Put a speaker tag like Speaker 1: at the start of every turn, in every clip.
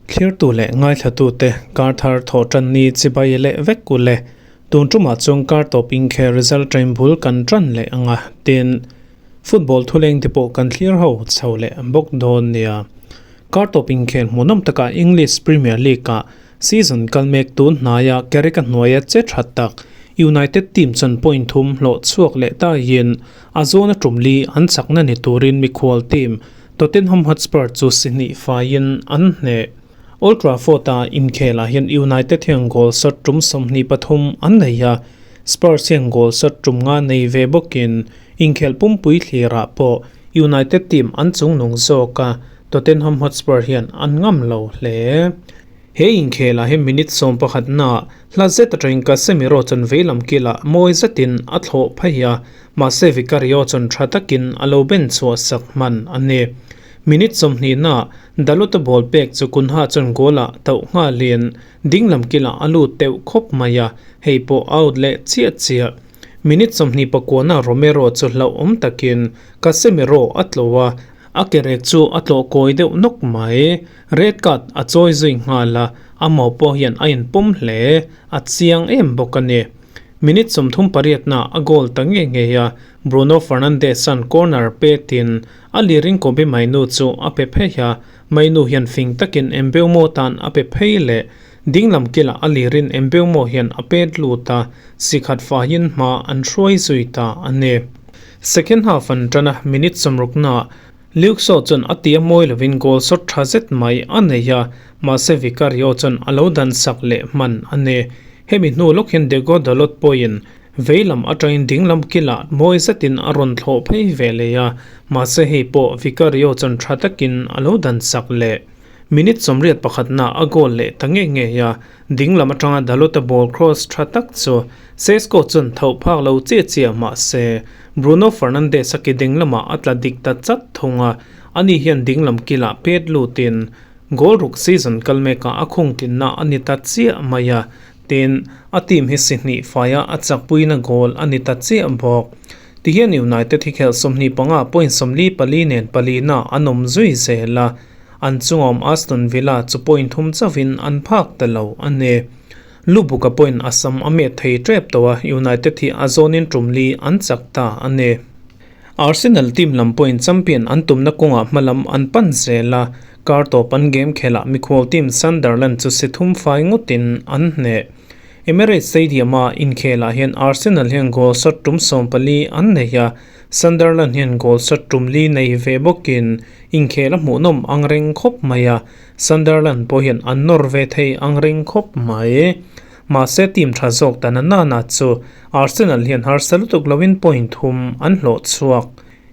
Speaker 1: Thlirtu leh ngaithlatute kar thar thawh tan ni chibai leh vek u le. Tun tumah chuan kar tawp inkhel result train bul kan tan leh ang a, tin football thuleng te pawh kan thlir ho chho leh bawk dawn nia. Kar tawp inkhel hmuhnawm takah English Premier League-ah Season kal mek tun hnaia Carrick-a hnuaia che tha tak United team chuan point thum hlawh chhuak leh taiin a zawna tum li an chakna ni turin mikhual team Tottenham Hotspur chu si hnih faiin an hneh. Old Trafford-a inkhelah hian United hian goal shot tum 23 an nei a, Spurs hian goal shot tum nga nei ve bawkin inkhelh pumpui thlirah pawh United team an chungnung zawk a, Tottenham Hotspur hian an ngam lo hle. He inkhelah hi minute 11 na hla zet atangin Casemiro chuan veilam kilah mawi zetin a thlawh phei a, mahse Vicario chuan tha takin a lo ben chhuah sak hman a ni. Minute 20 na Dalot-a ball pek chu Cunha chuan goal-ah tauh nghalin dinglam kilah a lut deuh khawp mai a, hei pawh out leh chiah chiah. Minute 29 na Romero chu hlauhawm takin Casemiro a tlawh a, A kerek chu a tlawh kawi deuh nawk mai. Red card a chawi zui nghal a, a mau pawh hian a inpawm hle. A chiang em bawk a ni. Minute 38 na a goal ta ngei ngei a, Bruno Fernandes-a'n corner petin a lirin Kobbie Mainoo chu a pe phei a, Mainoo hian fing takin Mbeumo tan a pe phei leh. Dinglam kilah a lirin Mbeumo hian a pet lut a, sikhat fahin hma an hruai zui ta a ni. Second half an tan a, minute 60 naah Luke Shaw chuan a tia mawi lovin goal shot tha zet mai a nei a, mahse Vicario chuan a lo dan sak leh hman a ni. Hemi hnu lawk hian Diego Dalot pawhin veilam atangin dinglam kilah mawi zetin a rawn thlawh phei ve leh a, mahse hei pawh Vicario chuan tha takin a lo dan sak leh. Minute 81 na a goal leh ta ngei ngei a, dinglam atanga Dalot-a ball cross tha tak chu Sesko chuan tho phak lo chiah chiah mah se Bruno Fernandes a ke dinglamah a tla dik ta chat thung a, ani hian dinglam kilah pet lutin goal ruk season kal mekah a khung tlinna a ni ta chiah mai a, tin a team hi si hnih faia a chakpuina goal a ni ta chiah bawk. Tihian United hi khelh 25 point 44 nen palina an awm zui zel a, an chungawm Aston Villa chu point thum chauhin an phak ta lo a ni. Lubuka point a sam a met thei tep tawh a, United hi a zawnin tum li an chak ta a ni. Arsenal team lam point champion an tumna kawngah hmalam an pan zel a, kar tawp an game khelah mikhual team Sunderland chu si thum fai ngawtin an hneh. Emirates Stadium-a inkhelah hian Arsenal hian goal shot tum 14 an nei a, Sunderland hian goal shot tum li nei ve bawkin inkhel a hmuhnawm ang reng khawp mai a, Sunderland pawh hian an nawr ve thei ang reng khawp mai. Mahse team tha zawk ta na nana chu Arsenal hian harsa lutuk loin point thum an hlawh chhuak.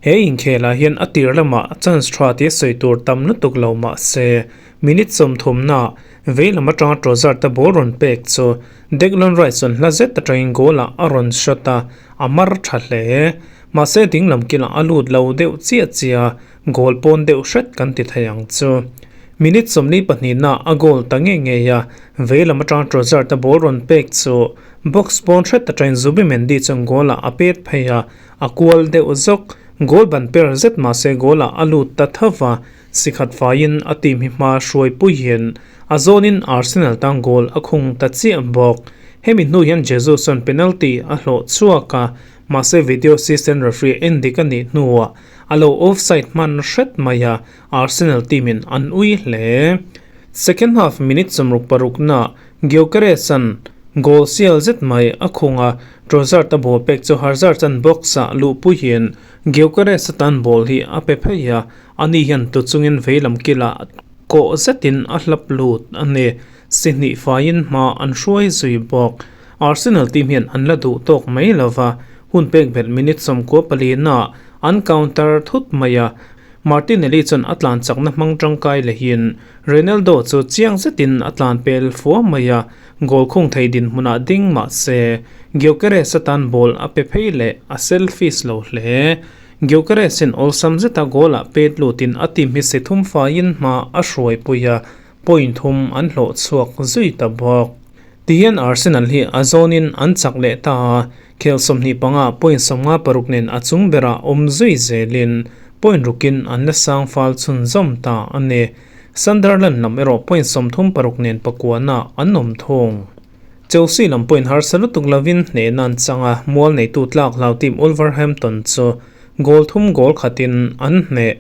Speaker 1: He inkhelah hian a tir lamah chance tha tia sawi tur tam lutuk lo mah se minute 30 na veilam atanga Trossard a ball rawn pek chu Declan Rice chuan hla zet atangin goal ah a rawn shot a, a mar tha hle. Mahse dinglam kilah a lut lo deuh chiah chiah a, goal pawn deuh hret kan ti thei ang chu. Minute 42 na a goal ta ngei ngei a, veilam atanga Trossard a ball rawn pek chu box pawn hret atangin Zubimendi chuan goal ah a pet phei a, a kual deuh zawk. Goal ban per zet mahse goal ah a lut ta thova, sikhat faiin a team hi hma hruai puiin a zawnin Arsenal tang goal a khung ta chiah bawk. Hemi hnu hian Jesus chuan penalty a hlawh chhuak a, mahse video assistant referee en dik a nih hnuah a lo offside hman hret mai a, Arsenal team in an ui hle. Second half minute 66 na Gyökeres-a'n goal sial zet mai a khung a, Trossard a ball pek chu Hazard chuan box-ah luh puiin Gyökeres atan ball hi a pe phei a, ani hian tu chungin veilam kilah kawh zetin a hlap lut a ni. Si hnih faiin hma an hruai zui bawk. Arsenal team hian an la duh tawk mai lova, hun pek belh minute 94 na an counter thut mai a, Martinelli chuan a tlan chakna hmang tangkai lehin Ronaldo chu chiang zetin a tlan pel fua mai a, goal khung thei dinhmunah ding mah se Gyökeres atan ball a pe phei leh a selfish lo hle. Gyökeres-in awlsam zeta goal-ah pet lutin a team hi si thum faiin hma a hruai pui a, point thum an hlawh chhuak zui ta bawk. Tihian Arsenal hi a zawnin an chak leh ta a, Khel 25 point 56 nen a chung berah awm zui zelin point rukin an la sang fal chhunzawm ta a ni. Sunderland lam erawh point 36 nen pakuana an awm thung. Chelsea lam point harsa lutuk lovin hnehna an chang a, mual neitu tlak hlau team Wolverhampton chu goal thum goal khatin an hneh.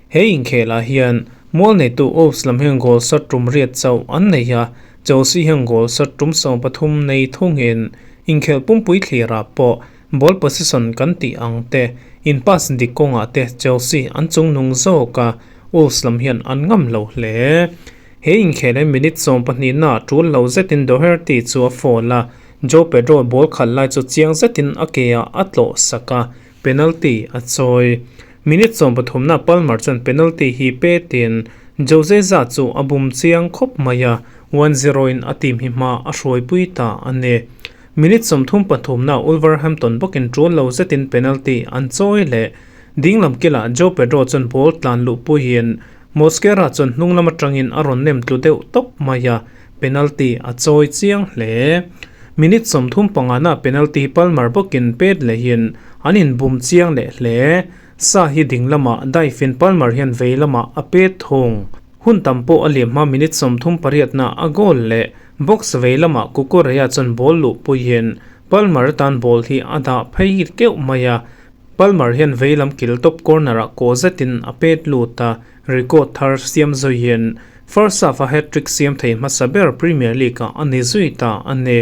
Speaker 1: He inkhelah hian mual neitu Wolves lam hian goal shot tum riat chauh an nei a, Chelsea hian goal shot tum 13 nei thungin inkhel pumpui thlirah pawh ball possession kan tih ang te, in pass dik kawngah te Chelsea an chungnung zawk a, Wolves lam hian an ngam lo hle. He inkhel hi minute 12 na tul lo zetin Doherty chu a foul a, Joao Pedro ball khalh lai chu chiang zetin a ke ah a tlawh sak a, penalty a chawi. Minute 13 na Palmer chuan penalty hi petin Jose Sa chu a bum chiang khawp mai a, 1-0 in a team hi hma a hruaipui ta a ni. Minute 33 na Wolverhampton bawkin tul lo zetin penalty an chawi leh dinglam kilah Joao Pedro chuan ball tlan luh puiin Mosquera chuan hnung lam atangin a rawn nem tlu deuh tawp mai a, penalty a chawi chiang hle. Minute 35 na penalty Palmer bawkin pet lehin an inbum chiang leh hle. Sa hi ding lamah dive in Palmer hian vei lamah a pet thung. Hun tam pawh a liam hma minute 38 na a goal leh box vei lamah Cucurella chuan ball luh puiin Palmer tan ball hi a dah phei keuh mai a. Palmer hian vei lam kil top corner ah kaw zetin a pet lut a, record thar siam zuiin first half a hat-trick siam thei hmasa ber Premier League ah a ni zui ta a ni.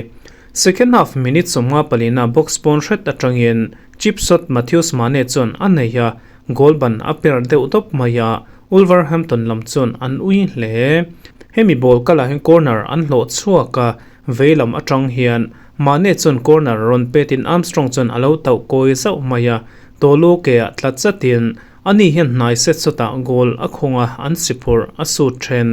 Speaker 1: Second half minute 54 na box pawn hret atangin chip shot Matthews Mane chuan a nei a, goal ban a per deuh dawp mai a, Wolverhampton lam chuan an ui hle. Hemi ball kalah hian corner an hlawh chhuak a, vei lam atang hian Mane chuan corner rawn petin Armstrong chuan a lo tauh kawi zauh mai a, Tolu ke ah tla chatin ani hian hnai set sawtah goal a khung a, an si phurh a sut then.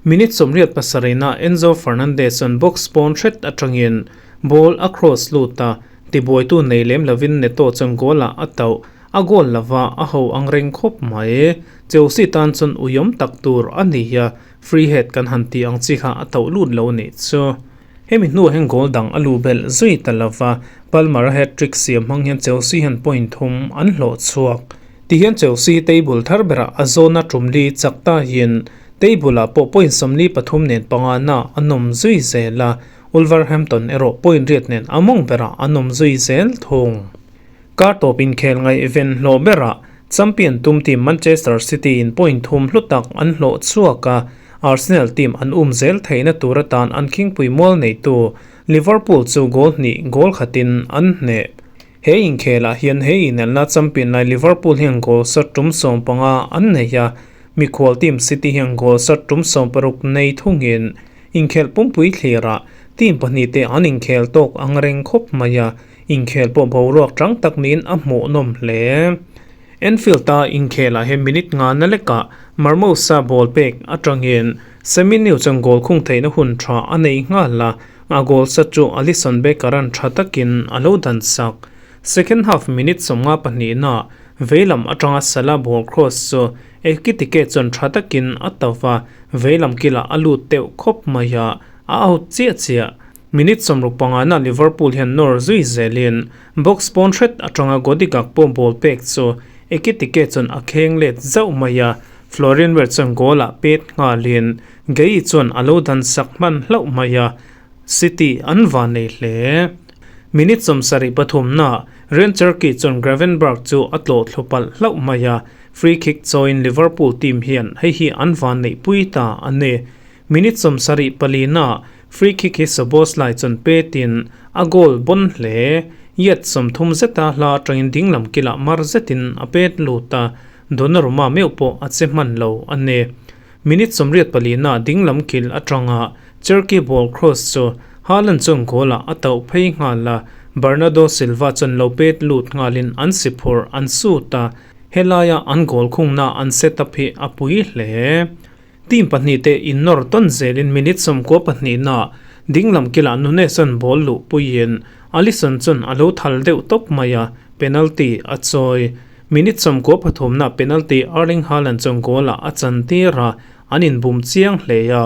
Speaker 1: Minute 87 na Enzo Fernandez chuan box pawn hret atangin ball a cross lut a, tibuaitu nei lem lovin Neto chuan goal ah a tauh, a goal lova a ho ang reng khawp mai. Chelsea tan chuan uiawm tak tur a ni a, free head kan han ti ang chi kha a tauh lut lo nih chu. Hemi hnuah hian goal dang a lu belh zui ta lova, Palmer a hat-trick siam hmang hian Chelsea hian point thum an hlawh chhuak. Tihian Chelsea table thar berah a zawna tum li chak ta hian table ah pawh point 43 nen panga na a nawm zui zel a, Wolverhampton erawh point riat nen a mawng berah a nawm zui zel thung. Kar tawp inkhel ngaihven hlawh berah champion tum team Manchester City in point thum hlu tak an hlawh chhuak a, Arsenal team an um zel theihna tur atan an khingpui mual neitu Liverpool chu goal hnih goal khatin an hneh. He inkhelah hian he inelna champion lai Liverpool hian goal shot tum 15 an nei a, mikhual team City hian goal shot tum 16 nei thungin inkhel pumpui thlirah team pahnih te an inkhel tawk ang reng khawp mai a, inkhel pawh boruak tang tak niin a hmuh nawm hle. Anfield a inkhelah hian minute nga na lekah Marmoush-a ball pek atangin Semenyo chuan goal khung theihna hun tha a nei nghal a, a goal sat chu Alisson Becker-a'n tha takin a lo dan sak. Second half minute 52 na veilam atanga Salah ball cross chu Ekitike chuan tha takin a tauh a, veilam kilah a lut deuh khawp mai a, a out chiah chiah. Minute 65 na Liverpool hian nawr zui zelin box pawn hret atanga Cody Gakpo ball pek chu Ekitike chuan a kheng let zauh mai a, Florian Wirtz chuan goal ah pet nghalin Guehi chuan a lo dan sak hman hlauh mai a, City an van nei hle. Minute 73 na Rayan Cherki chuan Gravenberch chu a tlawh thlu palh hlauh mai a, free kick chawiin Liverpool team hian hei hi an van neih pui ta a ni. Minute 74 na free kick hi Szoboszlai chuan petin a goal bon hle. Yet 30 zeta hla atangin dinglam kilah mar zetin a pet lut a, Donnarumma meuh pawh a che hman lo a ni. Minute 84 na dinglam kil atanga Cherki ball cross chu Haaland chuan goal ah a tauh phei nghal a, Bernardo Silva chuan lo pet lut nghalin an si phurh an sut a, helaia an goal khungna an set up hi a pui hle. Team pahnih te innawr tawn zelin minute 92 na dinglam kilah Nunes an ball luh puiin Alisson chuan a lo thal deuh tawp mai a, penalty a chawi. Minute 93 na penalty Erling Haaland chuan goal ah a chan tir a, an inbum chiang hle a,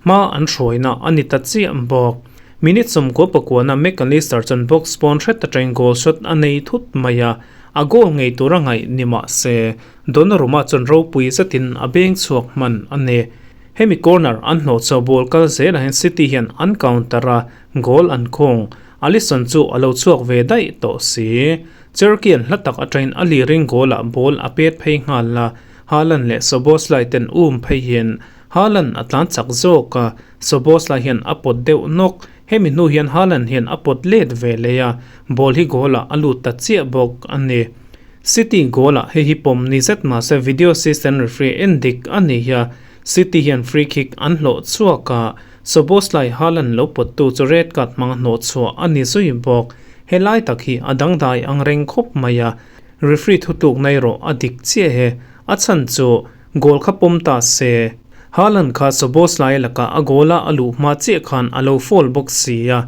Speaker 1: hma an hruaina a ni ta chiah bawk. Minute 99 na Mac Allister chuan box pawn hret atangin goal shot a nei thut mai a, a goal ngei tur a ngaih ni mah se Donnarumma chuan ropui zetin a beng chhuak hman a ni. Hemi corner an hlawh chauh ball kal zelah hian City hian an counter a, goal an khung. Alisson chu a lo chhuak ve daih tawh si. Cherki an hla tak atangin a liring goal ah ball a pet phei nghal a, Haaland leh Szoboszlai ten um phei hian Haaland a tlan chak zawk a, Szoboszlai hian a pawt deuh nawk. Hemi hnu hian Haaland hian a pawt let ve leh a, ball hi goal ah a lut ta chiah bawk a ni. City goal ah hei hi pawm ni zet mahse video assistant referee en dik a ni a, City hian free kick an hlawh chhuak a, Szoboszlai Haaland lo pawttu chu red card hmanga hnawh chhuah a ni zui bawk. Helai tak hi a dangdai ang reng khawp mai a, referee thutlukna erawh a dik chiah e. A chhan chu goal kha pawm ta se. Haaland kha Szoboszlai lakah a goal a a luh hma chiah khan a lo foul bawk si a,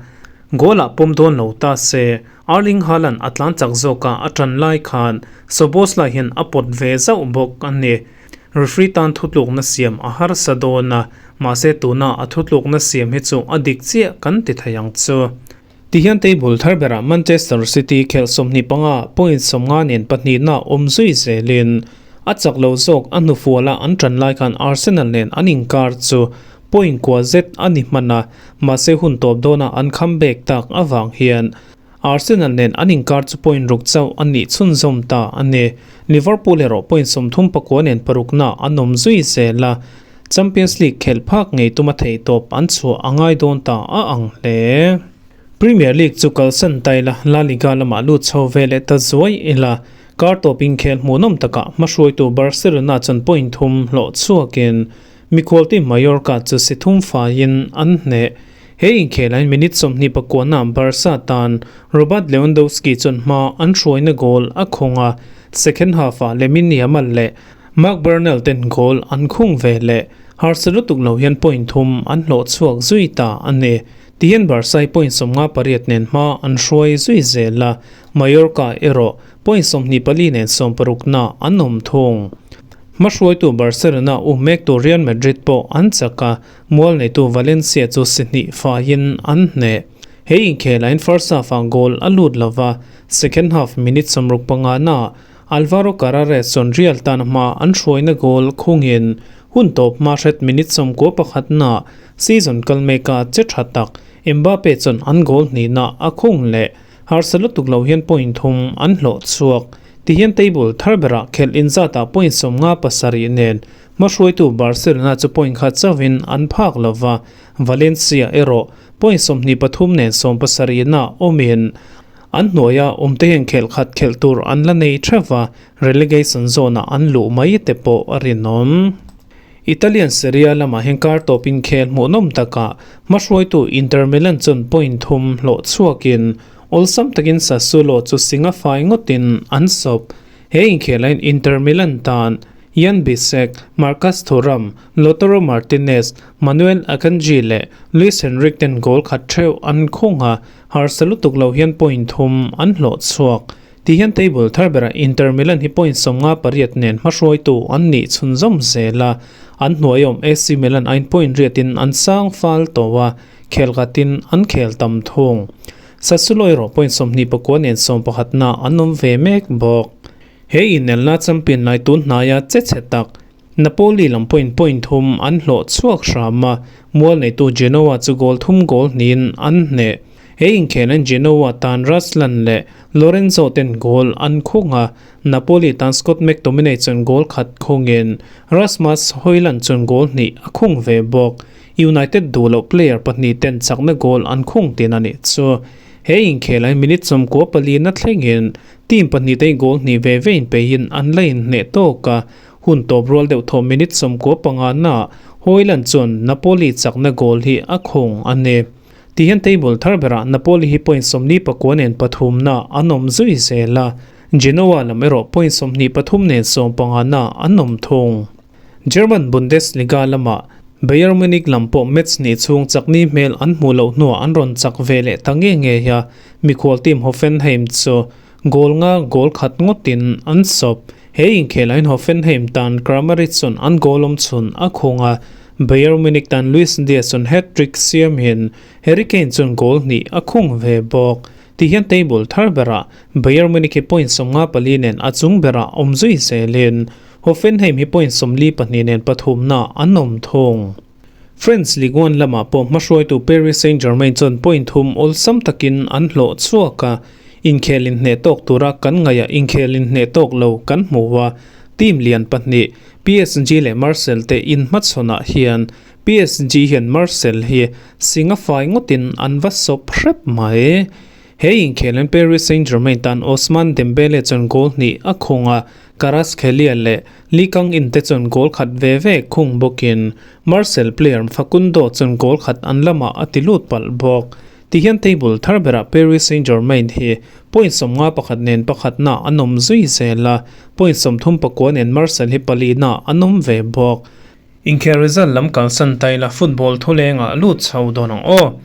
Speaker 1: goal ah pawm dawn lo ta se. Erling Haaland a tlan chak zawk a, a tan lai khan Szoboszlai hian a pawt ve zauh bawk a ni. Referee tan thutlukna siam a harsa dawn a, mahse tuna a thutlukna siam hi chu a dik chiah kan ti thei ang chu. Tihian table thar berah Manchester City khelh 25 point 50 nen pahnihna awm zui zelin a chak lo zawk a hnufuala an tan lai khan Arsenal nen an inkar chu point kua zet a ni hman a, mahse hun tawp dawna an comeback tak avang hian Arsenal nen an inkar chu point ruk chauh a nih chhunzawm ta a ni. Liverpool erawh point 39 nen parukna an awm zui zel a, Champions League khelh phak ngei tuma theihtawp an chhuah a ngai dawn ta a ang hle. Premier League chu kalsan ta ila, La Liga lamah lut chho ve leh ta zuai ila, kar tawp inkhel hmuhnawm takah hmahruaitu Barcelona chuan point thum hlawh chhuakin mikhual team Mallorca chu si thum faiin an hneh. He inkhelain minute 29 na Barca tan Robert Lewandowski chuan hma an hruaina goal a khawng a, second half-ah Lamine Yamal leh Marc Bernal ten goal an khung ve leh harsa lutuk lo hian point thum an hlawh chhuak zui ta a ni. Tihian Barca hi point 58 nen hma an hruai zui zel a, Mallorca erawh point 24 nen 60 na an awm thung. Hmahruaitu Barcelona u mektu Real Madrid pawh an chak a, mual neitu Valencia chu si hnih faiin an hneh. He inkhelain first half-ah goal a lut lo va, second half minute 65 na Alvaro Carreras chuan Real tan hma an hruaina goal khungin hun tawp hma hret minute 91 na season kal meka che tha tak Mbappe chuan an goal hnihna a khung leh. Harsa lutuk lo hian point thum an hlawh chhuak. Tihian table thar berah khelh inzatah point 57 nen hmahruaitu Barcelona chu point khat chauhin an phak lova, Valencia erawh point 23 nen 70 na awmin an hnuaia awmte hian khelh khat khelh tur an la nei theuh a, relegation zone ah an luh mai te pawh a rinawm. Italian Serie A lamah hian kar tawp inkhel hmuhnawm takah hmahruaitu Inter Milan chuan point thum hlawh chhuakin awlsam takin Sassuolo chu singa fai ngawtin an sawp. He inkhelain Inter Milan tan Yann Bisseck, Marcus Thuram, Lautaro Martinez, Manuel Akanji leh Luis Enrique ten goal khat theuh an khung a, harsa lutuk lo hian point thum an hlawh chhuak. Tihian table thar berah Inter Milan hi point 58 nen hmahruaitu an nih chhunzawm zel a, an hnuaiawm AC Milan aiin point riatin an sang fal tawh a, khel khatin an khel tam thung. Sassuolo erawh point 29 nen 11 na an awm ve mek bawk. He inelna champion lai tun hnaia che chhe tak Napoli lam pawhin point thum an hlawh chhuak hram a, mual neitu Genoa chu goal thum goal hnihin an hneh. He inkhelain Genoa tan Ruslan leh Lorenzo ten goal an khung a, Napoli tan Scott McTominay chuan goal khat khungin Rasmus Hojlund chuan goal hnih a khung ve bawk. United duh loh player pahnih ten chakna goal an khung tin a nih chu. He inkhelain minute 94 na thlengin team pahnih te goal hnih ve ve in peihin an la inhneh tawk a, hun tawp rual deuh thaw minute 95 na Hojlund chuan Napoli chakna goal hi a khung a ni. Tihian table thar berah Napoli hi point 49 nen pathum na an awm zui zel a, Genoa lam erawh point 23 nen 15 na an awm thung. German Bundesliga lamah Bayern Munich lam pawh match hnih chhung chakni hmel an hmuh loh hnuah an rawn chak ve leh ta nge nge a, mikhual team Hoffenheim chu goal nga goal khat ngawtin an sawp. He inkhelain Hoffenheim tan Kramaric chuan an goal awm chhun a khung a, Bayern Munich tan Luis Diaz chuan hat-trick siamin Harry Kane chuan goal hnih a khung ve bawk. Tihian table thar berah Bayern Munich hi point 54 nen a chung berah awm zui zelin Hoffenheim hi point 42 nen pathumna an awm thung. French Ligue 1 lamah pawh hmahruaitu Paris Saint-Germain chuan point thum awlsam takin an hlawh chhuak a, inkhel inhneh tawk tura kan ngaihah inkhel inhneh tawk lo kan hmu a, team lian pahnih PSG leh Marseille te inhmachhawnah hian PSG hian Marseille hi singa fai ngawtin an va sawp hrep mai. He inkhelin Paris Saint-Germain tan Ousmane Dembele chuan goal hnih a khung a, Kvaratskhelia leh Lee Kang-in te chuan goal khat ve ve khung bawkin Marseille player Facundo chuan goal khat an lamah a ti lut palh bawk. Tihian table thar berah Paris Saint-Germain hi point 51 nen pakhatna an awm zui zel a, point 39 nen Marseille hi palina an awm ve bawk. Inkhel result lam kalsan taila football thulengah lut chho dawn ang aw.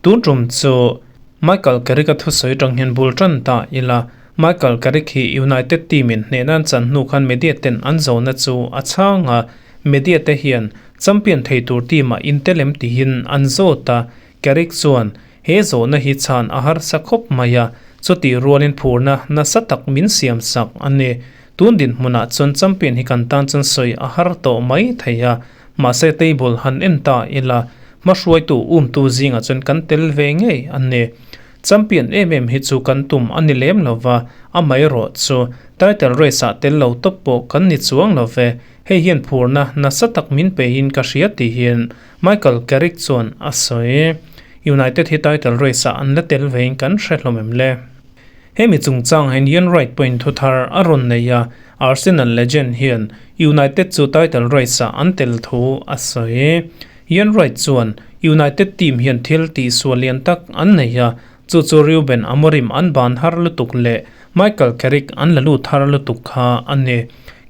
Speaker 1: Tun tum chu Michael Carrick-a thusawi atang hian bul tan ta ila. Michael Carrick hi United team in hnehna an chan hnu khan media ten an zawhna chu a chhang a, media te hian champion thei tur team ah intel em tihin an zawt a, Carrick chuan he zawhna hi chhan a harsa khawp mai a, chutih rualin phurna nasa tak min siam sak a ni. Tun dinhmunah chuan champion hi kan tan chuan sawi a har tawh mai thei a, mahse table han en ta ila hmahruaitu umtu zingah chuan kan tel ve ngei a ni. Champion em em hi chu kan tum a ni lem lo va, amaherawh chu title race ah tel lo tawp pawh kan ni chuang lo ve, hei hian phurna nasa tak min peiin ka hria tihin Michael Carrick chuan a sawi. United hi title race ah an la tel vein kan hre hlawm em le? Hemi chungchang hian Ian Wright pawhin thu thar a rawn nei a, Arsenal legend hian United chu title race ah an tel thu a sawi. Ian Wright chuan United team hian thil tihsual lian tak an nei a, chu chu Ruben Amorim an ban har lutuk leh Michael Carrick an la lut har lutuk kha a ni.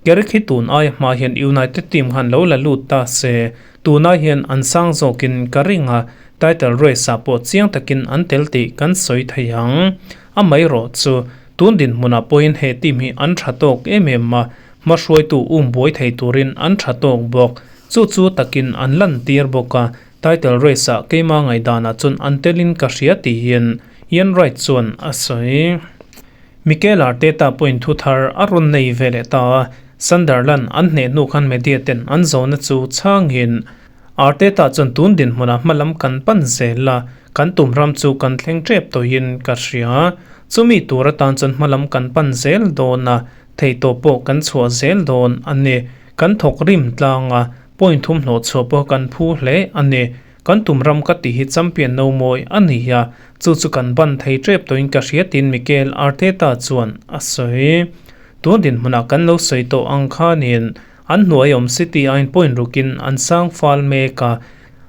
Speaker 1: Carrick hi tun aia hma hian United team khan lo la lut ta se, tunah hian an sang zawkin ka ring a, title race ah pawh chiang takin an tel tih kan sawi thei ang. Amaherawh chu, tun dinhmunah pawhin he team hi an tha tawk em em a, hmahruaitu um buai thei turin an tha tawk bawk. Chu chu takin an lantir bawk a, title race ah keima ngaihdanah chuan an telin ka hria tihin Ian Wright chuan a sawi. Mikel Arteta pawhin thu thar a rawn nei ve leh ta a, Sunderland an hneh hnu khan media ten an zawhna chu chhangin Arteta chuan tun dinhmunah hmalam kan pan zel a, kan tum ram chu kan thleng tep tawhin ka hria. Chumi tur atan chuan hmalam kan pan zel dawn a, theihtawp pawh kan chhuah zel dawn a ni. Kan thawk rim tlang a, point thum hlawh chhuah pawh kan phu hle a ni. Kan tum ram ka tih hi champion no mawi a ni a, chu chu kan ban thei tep tawhin ka hria tiin Mikel Arteta chuan a sawi. Tun dinhmunah kan lo sawi tawh ang khanin an hnuai awm City aiin point rukin an sang fal mek a,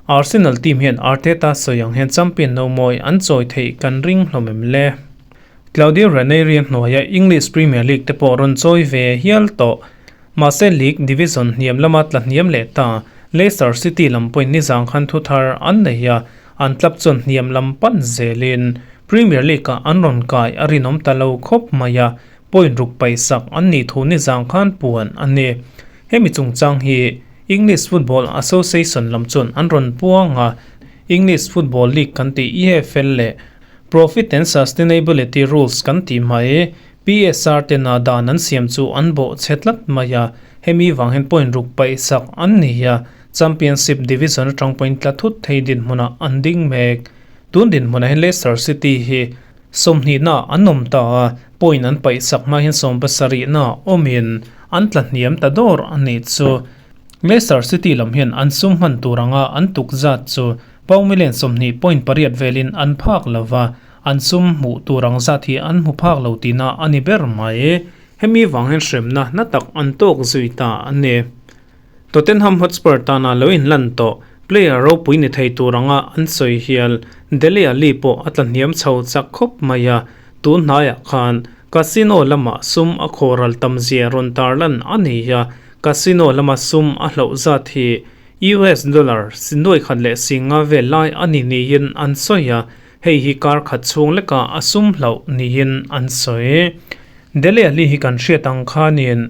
Speaker 1: Arsenal team hian Arteta sawi ang hian champion no mawi an chawi theih kan ring hlawm em le? Claudio Ranieri hnuaia English Premier League te pawh rawn chawi ve hial tawh. Mahse League Division hniam lama tla hniam leh ta Leicester City lam pawhin nizang khan thu thar an nei a, an club chuan hniam lam pan zelin Premier League-ah an rawn kai a rinawm ta lo khawp mai a, point ruk paihsak an nih thu nizang khan puan a ni. Hemi chungchang hi English Football Association lam chuan an rawn puang a, English Football League kan tih EFL leh Profit and Sustainability Rules kan tih mai, PSR tena dan an siam chu an bawh chhe tlat mai a, hemi vang hian point ruk paihsak an ni a, Championship Division atang point tla thut thei dinhmunah an ding mek. Tun dinhmunah hian Leicester City hi sawmhnihna an awm ta a, point an paihsak hma hian sawmpasarihna awmin an tla hniam ta dawr a nih chu. Leicester City lam hian an sum hman tur anga an tuk zat chu Pau million 20.8 velin an phak lova, an sum hmuh tur ang zat hi an hmu phak lo tihna a ni ber mai. Hemi vang hian hremna hna tak an tawk zui ta a ni. Tottenham Hotspur tana lo inlan tawh player ropui ni thei tur anga an sawi hial Dele Alli pawh a tla hniam chho chak khawp mai a, tun hnaiah khan casino lamah sum a khawral tam zia rawn tarlan a ni a, casino lama sum a hloh zat hi US dollar nuai khat leh singa vel lai a ni niin an sawi a, hei hi kar khat chhung lekah a sum hlauh niin an sawi. Dele Alli hi kan hriat ang khanin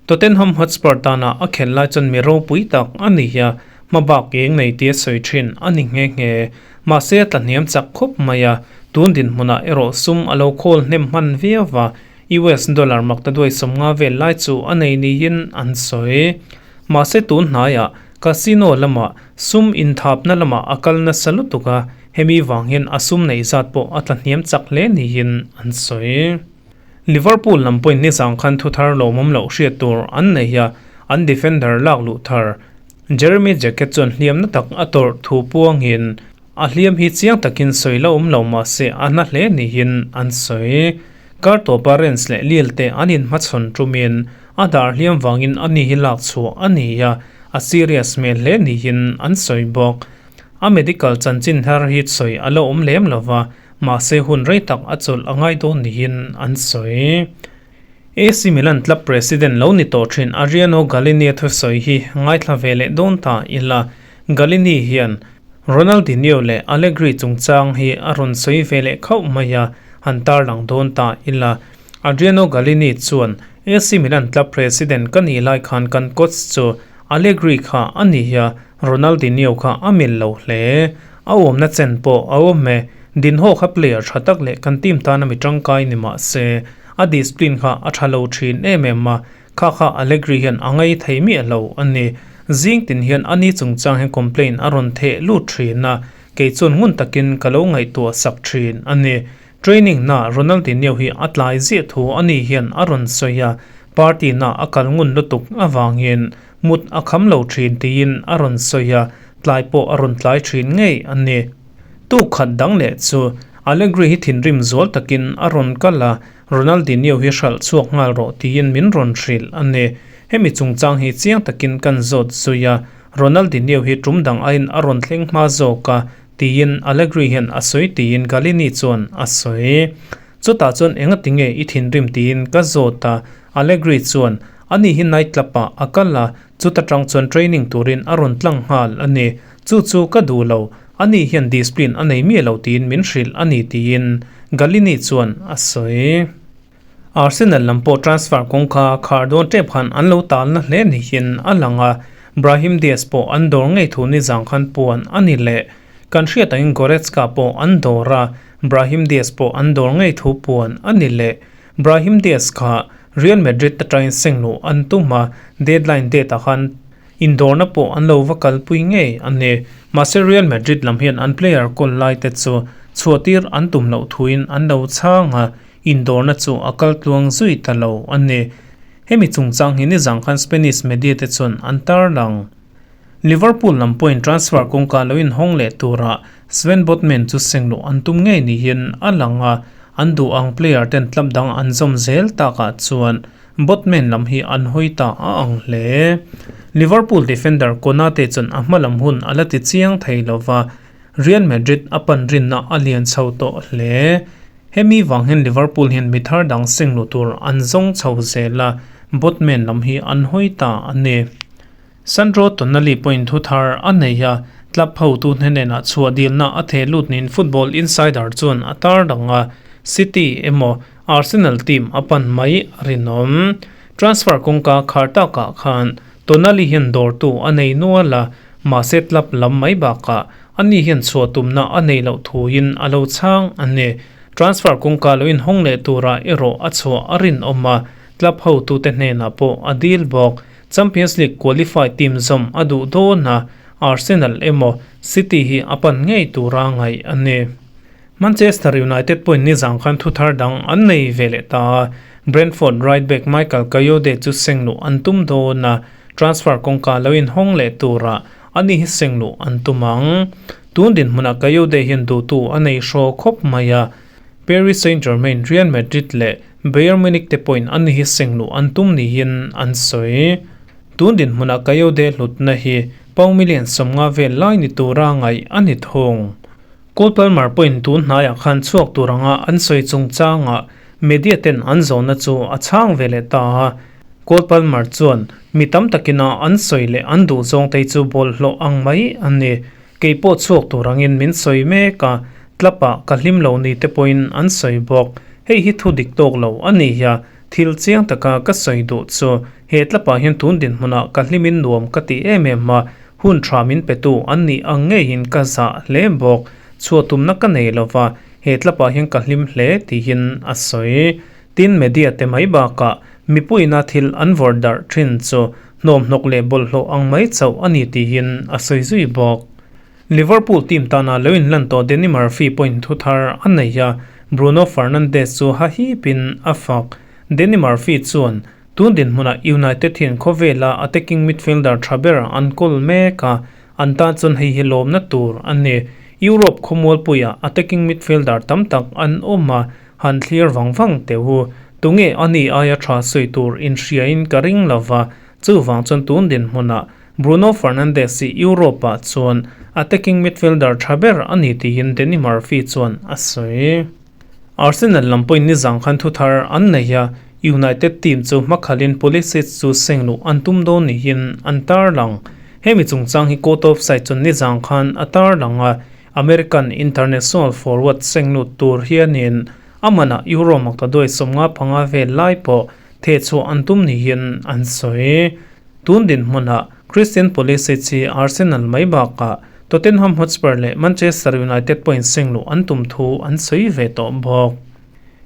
Speaker 1: Tottenham Hotspur tana a khelh lai chuan mi ropui tak a ni a, Hmabak eng nei tia sawi thin a ni nghe nghe. Mahse a tlahniam chak khawp mai a, tun dinhmunah erawh sum a lo khawl hnem hman viau va, US dollar maktaduai 50 vel lai chu a nei niin an sawi. Mahse tun hnaiah casino lamah sum inthapna lamah a kal nasa lutuk a, hemi vang hian a sum neih zat pawh a tlahniam chak hle niin an sawi. Liverpool lam pawhin nizang khan thu thar lawmawm loh hriat tur an nei a, an defender lak luh thar Jeremy Jacquet chuan hliamna tak a tawrh thu puangin a hliam hi chiang takin sawi la awm lo mah se a hna hle niin an sawi. Kar tawpa Rennes leh Lille te an inhmachhawn tumin a dar hliam vangin a ni hi lak chhuah a ni a, a serious hmel hle niin an sawi bawk. A medical chanchin thar hi sawi a la awm lem lo va, mahse hun rei tak a chawlh a ngai dawn niin an sawi. AC Milan club president lo ni tawh thin Adriano Galliani thusawi hi ngaithla ve leh dawn ta ila, Galliani hian Ronaldinho leh Allegri chungchang hi a rawn sawi ve leh khauh mai a, han tarlang dawn ta ila. Adriano Galliani chuan, AC Milan club president ka nih lai khan kan coach chu Allegri kha a ni a, Ronaldinho kha a mil lo hle. A awmna chen pawh a awm e. Dinho kha player tha tak leh kan team tana mi tangkai ni mah se, a discipline kha a tha lo thin em em a, kha kha Allegri hian a ngai thei miah lo a ni. Zing tin hian a ni chungchang hian complaint a rawn theh lut thin a, kei chuan ngun takin ka lo ngaihtuah sak thin a ni. Training na Ronaldinho hi a tlai ziah thu a ni hian a rawn sawi a, party na a kal ngun lutuk avangin mut a kham lo thin tiin a rawn sawi a, tlai pawh a rawn tlai thin ngei a ni. Tuk khat dang leh chu Allegri hi thinrim zual takin a rawn kal a, Ronaldinho hi hralh chhuak nghal rawh tiin min rawn hrilh a ni. Hemi chungchang hi chiang takin kan zawt zui a, Ronaldinho hi tum dang aiin a rawn thleng hma zawk a, tiin Allegri hian a sawi tiin Galliani chuan a sawi. Chutah chuan engati nge i thinrim tiin ka zawt a, Allegri chuan, Ani hi night club ah a kal a, chuta tang chuan training turin a rawn tlang nghal a ni. Chu chu ka duh lo, ani hian discipline a nei miah lo tiin min hrilh a ni tiin Galliani chuan a sawi. Arsenal lam pawh transfer kawngka khar dawn tep khan an lo talna hle niin a lang a, Brahim Diaz pawh an dawr ngei thu nizang khan puan a ni leh. Kan hriat angin Goretzka pawh an dawr a, Brahim Diaz pawh an dawr ngei thu puan a ni leh. Brahim Diaz kha Real Madrid atangin sengluh an tum a, deadline date ah khan Indawrna pawh an lo va kalpui ngei a ni. Mahse Real Madrid lam hian an player kawl lai te chu chhuahtir an tum loh thuin an lo chhang a, indawrna chu a kal tluang zui ta lo a ni. Hemi chungchang hi nizang khan Spanish media te chuan an tarlang. Liverpool lam pawhin transfer kawngka lo inhawng leh turah Sven Botman chu sengluh an tum ngei niin a lang a, an duh ang player ten club dang an zawm zel takah chuan Botman lam hi an hawi ta a ang hle. Liverpool defender Konate chuan a hma lam hun a la ti chiang thei lo va, Real Madrid a pan rinna a lian chho tawh hle. Hemi vang hian Liverpool hian mi thar dang seng luh tur an zawng chho zel a, Botman lam hi an hawi ta a ni. Sandro Tonali pawhin thu thar a nei a, club hotu hnenenah chhuah dilna a theh lut niin Football Insider chuan a tarlang a, City emaw Arsenal team a pan mai a rinawm. Transfer kawngka khar takah khan Tonali hian dawrtu a nei nual a, mahse club lam mai bakah ani hian chhuah tumna a nei loh thuin a lo chhang a ni. Transfer kawngka lo inhawng leh turah erawh a chhuah a rinawm a, club hotute hnenah pawh a dil bawk. Champions League qualify team zawm a duh dawn a, Arsenal emaw City hi a pan ngei tura ngaih a ni. Manchester United pawhin nizang khan thu thar dang an nei ve leh ta a, Brentford right back Michael Kayode chu sengluh an tum dawn a, transfer kawngka lo inhawng leh turah ani hi sengluh an tum ang. Tun dinhmunah Kayode hian duhtu a nei hraw khawp mai a, Paris Saint-Germain, Real Madrid leh Bayern Munich te pawhin ani hi sengluh an tum niin an sawi. Tun dinhmunah Kayode hlutna hi pound million 50 vel lai ni tura ngaih a ni thung. Cole Palmer pawhin tun hnaiah khan chhuak tur anga an sawi chungchangah media ten an zawhna chu a chhang ve leh ta a. Cole Palmer chuan, Mi tam takina an sawi leh an duh zawng te chu bawlhhlawh ang mai a ni. Kei pawh chhuak tur angin min sawi mek a, club ah ka hlim lo ni te pawhin an sawi bawk. Hei hi thu dik tawk lo a ni a, thil chiang taka ka sawi duh chu he club ah hian tun dinhmunah ka hlimin nuam ka ti em em a. Hun tha min petu an nih ang ngeiin ka zah hle bawk. Chhuah tumna ka nei lova, he tlapah hian ka hlim hle tiin a sawi. Tin, media te mai bakah mipuiina thil an vawrh darh thin chu hnawmhnawk leh bawlhhlawh ang mai chauh a ni tiin a sawi zui bawk. Liverpool team tana lo inlan tawh Danny Murphy pawhin thu thar a nei a, Bruno Fernandes chu hahipin a fak. Danny Murphy chuan, Tun dinhmunah United hian khawvela attacking midfielder tha ber an kawl mek a, an tan chuan hei hi lawmna tur a ni. Europe khawmualpuiah attacking midfielder tam tak an awm a, han thlir vang vang teh u. Tunge a ni aia tha sawi tur inhriain ka ring lova, chuvang chuan tun dinhmunah Bruno Fernandes hi Europe-ah chuan attacking midfielder tha ber a ni tiin Danny Murphy chuan a sawi. Arsenal lam pawhin nizang khan thuthar an nei a, United team chu hmakhalin Pulisic chu seng luh an tum dawn niin an tarlang. Hemi chungchang hi Court of Side chuan nizang khan a tarlang a, American international forward seng lut tur hianin a manah Euro maktaduai 55 vel lai pawh thehchhuah an tum niin an sawi. Tun dinhmunah Christian Pulisic hi Arsenal mai bakah Tottenham Hotspur leh Manchester United pawhin seng luh an tum thu an sawi ve tawh bawk.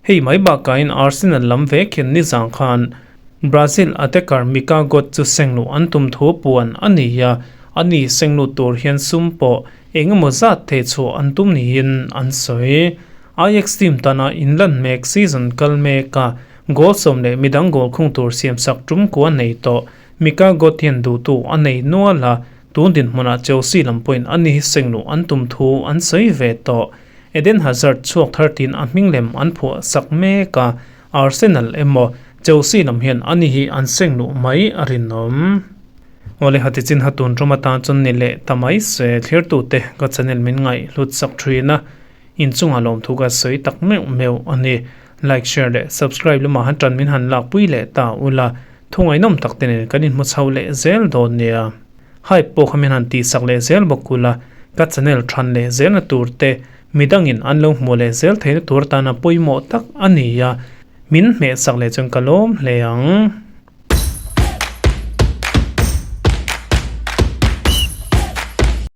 Speaker 1: Hei mai bakahin Arsenal lam ve khin nizang khan Brazil attacker Mika God chu seng luh an tum thu puan a ni a, ani seng lut tur hian sum pawh eng emaw zat thei chhuah an tum niin an sawi. Ajax team tana inlan mek season kal meka Goal sawm leh midang goal khung tur siamsak tum ku a nei tawh. Mika Gott hian duhtu a nei nual a, tun dinhmunah Chelsea lam pawhin a ni hi seng luh an tum thu an sawi ve tawh. Eden Hazard chhuak thar tin a hming lem an phuah sak mek a, Arsenal emaw Chelsea lam hian a ni hi an seng luh mai a rinawm. Awle hati chin ha tun tum atan chuan ni leh ta mai se thlirtute ka channel min ngaih hlut sak thin a, inchungah lawmthu ka sawi tak meuh meuh a ni. Like, share leh subscribe lamah han tan min han lakpui leh ta ula, thu ngaihnawm tak te nen kan inhmu chho leh zel dawn nia. Hype pawh kha min han tihsak leh zel bawk ula, ka channel than leh zelna tur te, midangin an lo hmuh leh zel theihna tur atana pawimawh tak a ni a, min hmehsak leh chuan ka lawm hle ang.